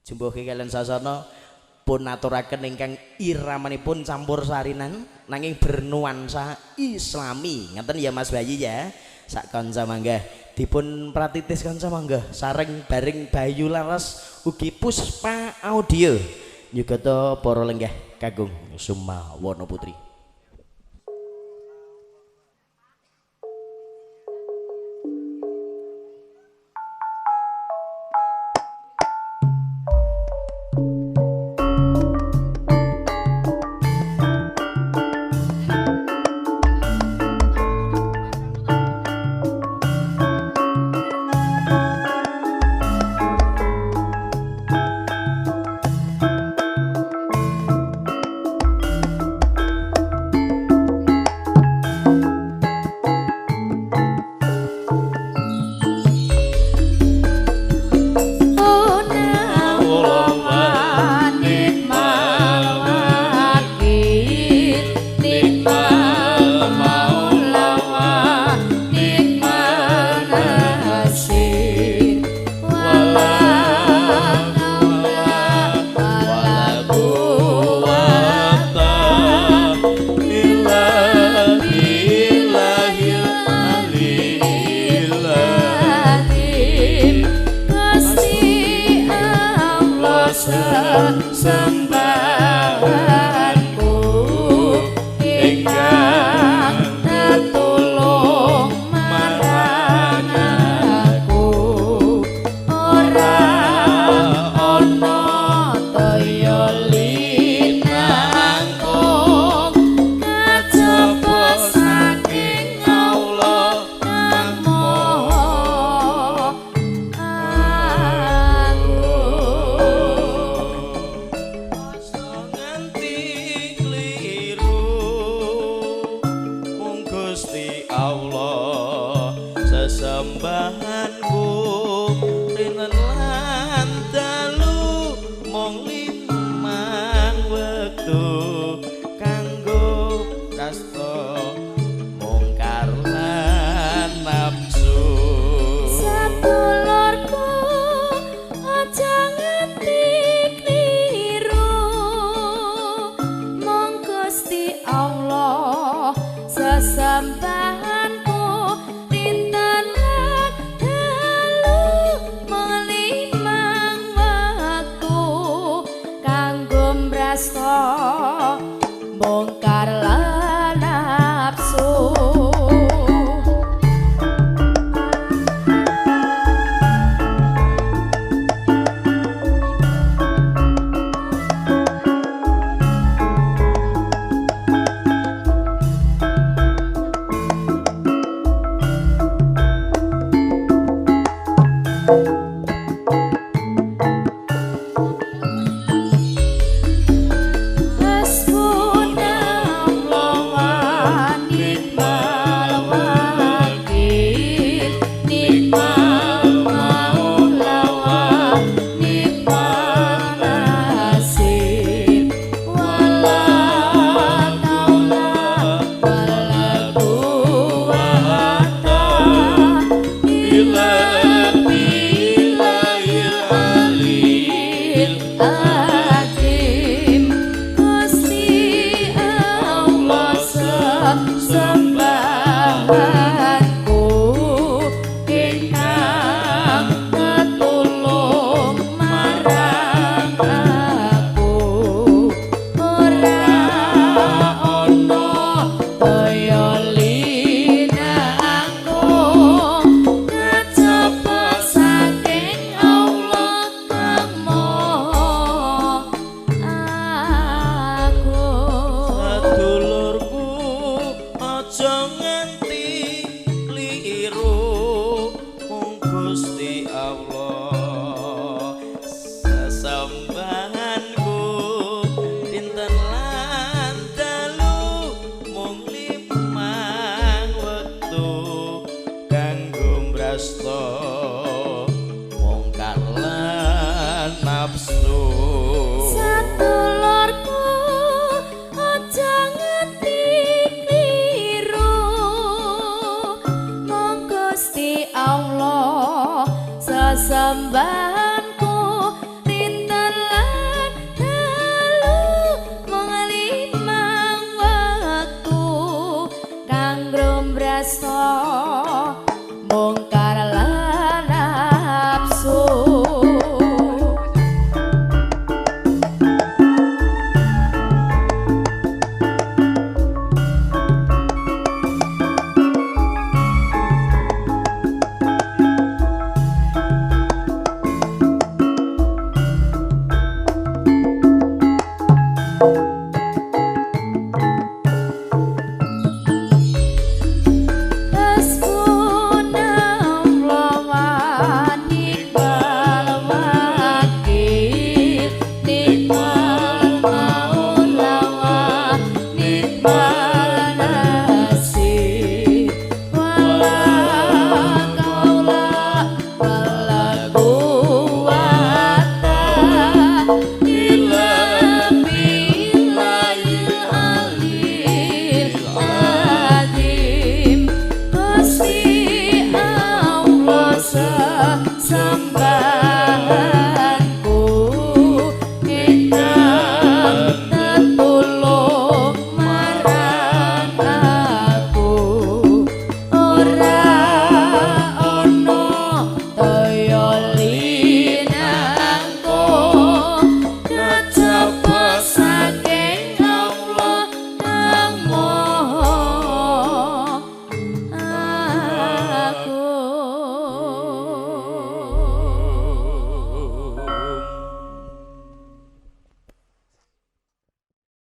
Jumbuhke kalian sasana pun aturaken ingkang iramanipun campur sarinan nanging bernuansa Islami. Ngaten ya Mas Bayu ya. Sak kanca mangga dipun pratitis kanca mangga sareng bareng Bayu Laras ugi Puspa Audio nyugata para lenggah kakung Sumawana Putri. Sembahanku ingkang tetulung marang aku ora ana toya linangkung kajaba saking Allah kang Maha Agung. Allah sesembahanku rinten lan dalu mung limang wektu kanggo rasta mungkar lan nafsu. Sadulurku aja nganti kliru mung Gusti Allah sesembahanku dinten lan dalu mung limang wektu kanggo mrasta mungkar lan nafsu. Hasbunallah wa ni'mal wakil, ni'mal maula wa ni'man nasir, wala haula wala quwwata illa billahil aliyil azim. Gusti Allah sesembahanku ingkang tetulung marang aku ora ana toya linangkung kajaba saking Allah kang Maha Agung. Sadulurku aja nganti kliru mung Gusti Allah sesembahanku dinten lan dalu mung limang wektu kanggo mrasta mungkar lan nafsu. Sadulurku aja nganti kliru mung Gusti Allah sesembahanku dinten Sembah.